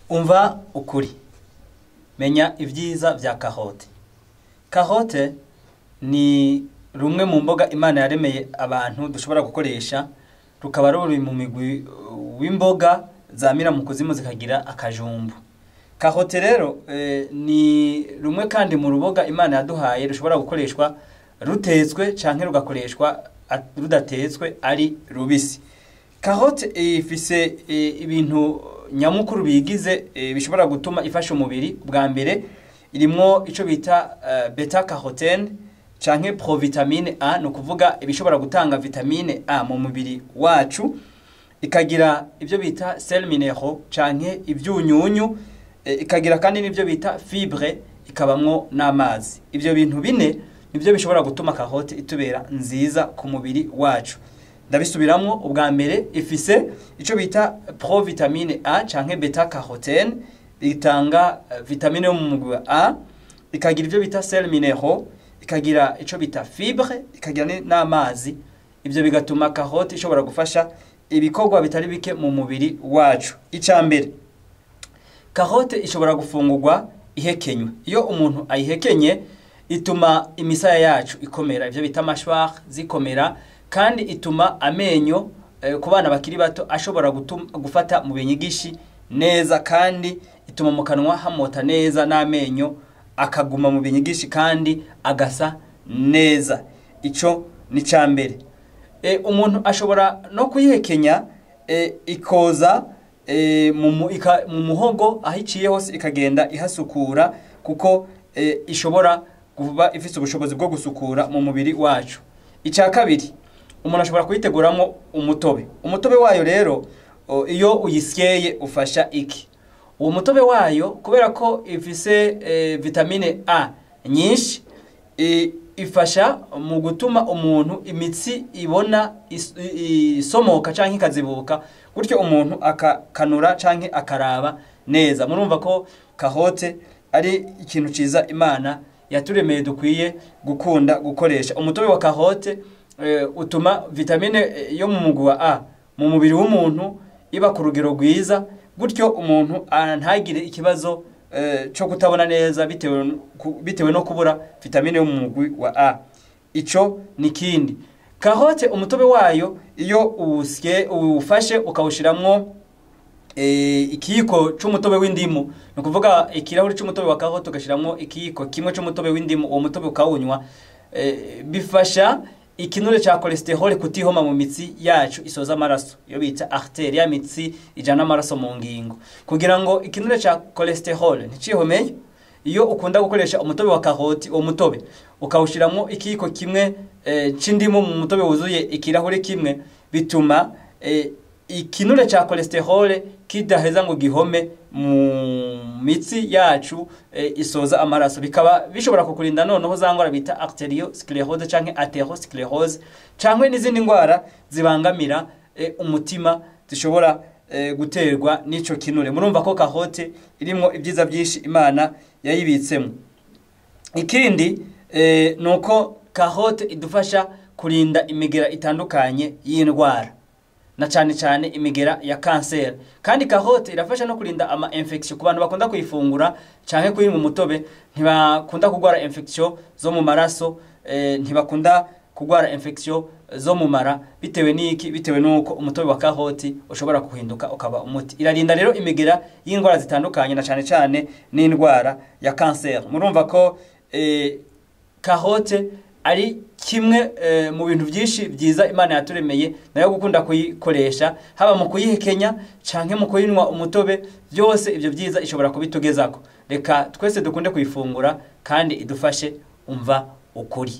Umva ukuri, menya ibyiza vya karote. Karote ni rumwe mu mboga Imana yaremeye abantu dushobora gukoresha, rukaba ruri mu migwi w'imboga zamira mu kuzimu zikagira akajumbu. Karote rero ni rumwe kandi mu ruboga Imana yaduhaye rushobora gukoreshwa rutetswe canke rugakoreshwa rudatetswe ari rubisi. Karote ifise ibintu nyamukuru bigize bishobora gutuma ifasha umubiri. Bwa mbere irimwo ico bita beta carotene canke provitamine A, ni ukuvuga ibishobora gutanga vitamine A mu mubiri wacu. Ikagira ibyo bita sel minéraux canke ivyunyunyu, ikagira kandi n'ibyo bita fibre, ikabamwo n'amazi. Ibyo bintu bine nibyo bishobora gutuma karote itubera nziza ku mubiri wacu. Ndabisubiramwo, ubwa mbere ifise ico bita provitamine A canke beta carotene itanga vitamine yo mu mugwi wa A, ikagira ivyo bita sel minéraux, ikagira ico bita fibre, ikagira n'amazi. Ibyo bigatuma karote ishobora gufasha ibikorwa bitari bike mu mubiri wacu. Ica mbere, karote ishobora gufungurwa ihekenywe. Iyo umuntu ayihekenye ituma imisaya yacu ikomera, ivyo bita mâchoire zikomera, kandi ituma amenyo ku bana bakiri bato ashobora gufata mu binyigishi neza, kandi ituma mu kanwa hamota neza n'amenyo akaguma mu binyigishi kandi agasa neza. Ico ni ca mbere. Umuntu ashobora no kuyihekenya ikoza mu muhogo aho iciye hose ikagenda ihasukura, kuko ishobora kuba ifise ubushobozi bwo gusukura mu mubiri wacu. Ica kabiri, umuntu ashobora kuyiteguramwo umutobe. Umutobe wayo rero iyo uyisyeye ufasha iki? Uwo mutobe wayo, kubera ko ifise vitamine A nyinshi, ifasha mu gutuma umuntu imitsi ibona isomoka canke ikazibuka, gutyo umuntu akakanura canke akaraba neza. Murumva ko karote ari ikintu ciza Imana yaturemeye dukwiye gukunda gukoresha. Umutobe wa karote utuma vitamine yo mu mugwi wa A mu mubiri w'umuntu iba ku rugero rwiza, gutyo umuntu ntagire ikibazo cyo kutabona neza bitewe no kubura vitamine yo mu mugwi wa A. Ico ni kindi. Karote umutobe wayo iyo uwusye, uwufashe ukawushiramwo ikiyiko c'umutobe w'indimu, ni ukuvuga ikirahuri c'umutobe wa karote ugashiramwo ikiyiko kimwe c'umutobe w'indimu, uwo mutobe ukawunywa, bifasha ikinure ca cholesterol kutihoma mu mitsi yacu isoza amaraso, iyo bita artère, ya mitsi ijana amaraso mu ngingo. Kugira ngo ikinure ca cholesterol nticihomeye, iyo ukunda gukoresha umutobe wa karoti, uwo mutobe ukawushiramwo ikiyiko kimwe c'indimu mu mutobe wuzuye ikirahuri kimwe, bituma ikinure ca cholesterol kidaheza ngo gihome mu mitsi yacu isoza amaraso, bikaba bishobora kukurinda noneho za ngwara bita arteriosclerose canke atherosclerose canke n'izindi ngwara zibangamira umutima zishobora guterwa n'ico kinure. Murumva ko karote irimwo ibyiza byinshi Imana yayibitsemo. Ikindi nuko karote idufasha kurinda imigera itandukanye y'indwara, na cane cane imigera ya kanseri. Kandi karote irafasha no kurinda ama infection ku bantu bakunda kuyifungura canke kuyinywa umutobe. Ntibakunda kugwara infection zo mu maraso, ntibakunda kugwara infection zo mu mara. Bitewe n'iki? Bitewe n'uko umutobe wa karoti ushobora kuhinduka ukaba umuti. Irarinda rero imigera y'indwara zitandukanye, na cane cane n'indwara ya kanseri. Murumva ko karote ari kimwe mu bintu byinshi byiza Imana yaturemeye, nayo gukunda kuyikoresha haba mu kuyihekenya canke mu kuyinywa umutobe, byose ibyo byiza ishobora kubitugezako. Reka twese dukunde kuyifungura kandi idufashe. Umva ukuri.